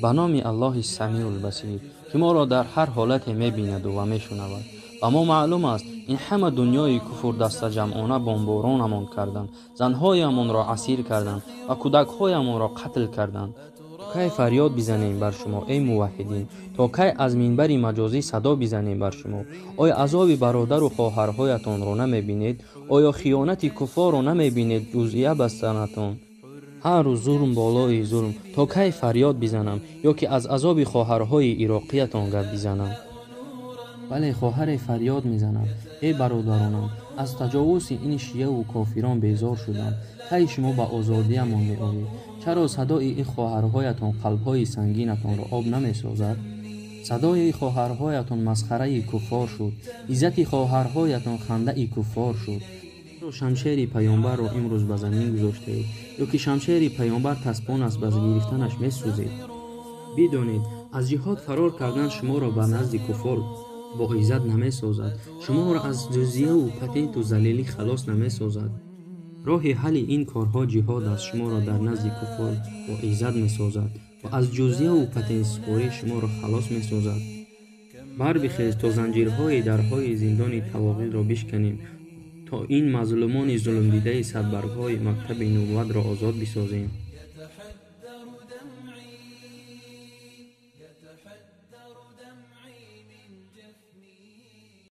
Ба номи Аллоҳи Самиул Басир, ки моро дар ҳар ҳолате мебинаду ва мешунавад. Ба мо маълум аст, ин ҳама дунёи куфр дастаҷамъона бомборонамон карданд, занҳоямонро асир карданд ва кӯдакҳоямонро қатл карданд. То кай фарёд бизанем бар шумо, эй муваҳҳидин? То кай аз минбари маҷозӣ садо бизанем бар шумо? Оё азоби бародару хоҳарҳоятонро намебинед? Оё хиёнати куффорро намебинед? Ҷузъия бастанатон. Ҳар рӯз зулм болои зулм. То кай фарёд бизанам ё ки аз азоби хоҳарҳои ироқиятон гап бизанам? Бале, хоҳаре фарёд мезанад: эй бародаронам, аз таҷовузи ин шияву кофирон безор шудам. Кай шумо ба озодиямон меоед? Чаро садои ин хоҳарҳоятон қалбҳои сангинатонро об намесозад? Садои хоҳарҳоятон масхараи куффор шуд. Иззати хоҳарҳоятон хандаи куффор шуд. Чаро шамшери паёмбарро имрӯз ба замин гузоштаед? Ё ки шамшери паёмбар таспон аст, ба гирифтанаш месӯзед? Бидонед, аз ҷиҳод фарор кардан шуморо ба назди куффор бо иззат намесозад. Шуморо аз ҷузъияву патенту залилӣ халос намесозад. Роҳи ҳалли ин корҳо ҷиҳод аст. Шуморо дар назди куффор бо иззат месозад ва аз ҷузъияву патентсупорӣ шуморо халос месозад. Барбихез то занҷирҳои дарҳои зиндони тавоғидро бишканем, то ин мазлумони зулмдидаи садбаргҳои мактаби нубувватро озод бисозем.